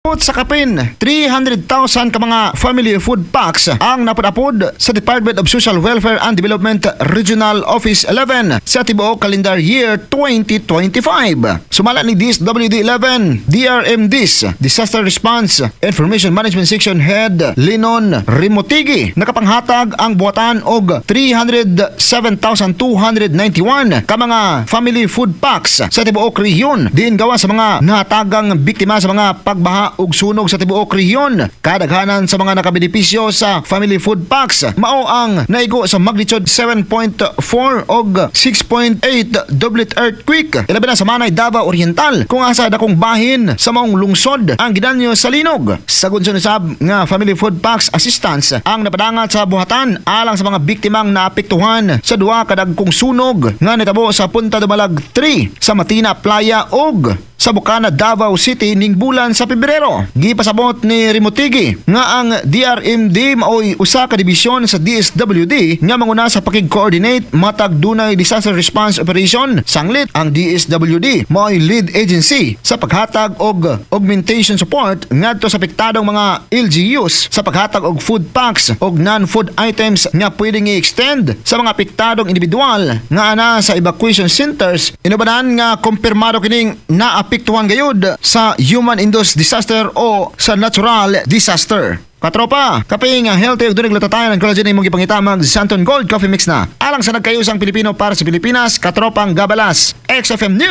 Sa kapin 300,000 ka mga family food packs ang napad-apod sa Department of Social Welfare and Development Regional Office 11 sa tibuok calendar year 2025. Sumala ni DSWD 11 DRMDs Disaster Response Information Management Section Head Linon Rimotigi, nakapanghatag ang buhatan og 307,291 ka mga family food packs sa tibuok rehiyon diin gawa sa mga nahatagang biktima sa mga pagbaha ug sunog sa tibuok rehiyon. Kadaghanan sa mga nakabenepisyo sa family food packs mao ang naigo sa magnitude 7.4 og 6.8 doublet earthquake, ilabi na sa Manay, Davao Oriental, kung asa dakong bahin sa maong lungsod ang gidanyo sa linog. Sagud sa usab nga family food packs assistance ang napadangat sa buhatan alang sa mga biktimang naapektuhan sa duha ka dagkong sunog nga nitabo sa Punta Dumalag 3 sa Matina Playa ug sa Bukana, Davao City ning bulan sa Pebrero. Gipasabot ni Rimotigi nga ang DRMD maoy usa ka dibisyon sa DSWD nga manguna sa pakig-coordinate matag dunay disaster response operation. Sanglit ang DSWD maoy lead agency sa paghatag og augmentation support ngadto sa apektadong mga LGUs sa paghatag og food packs og non-food items nga pwedeng i-extend sa mga apektadong individual nga ana sa evacuation centers, inubanan nga kumpirmado kining naapektuhan gayud sa human-induced disaster o sa natural disaster. Katropa, kape nga healthy ug dunay glutathione ang collagen imong gipangita, mag Santon Gold Coffee Mix na. Alang sa nagkayusang Pilipino para sa Pilipinas, Katropang Gabalas, XFM News.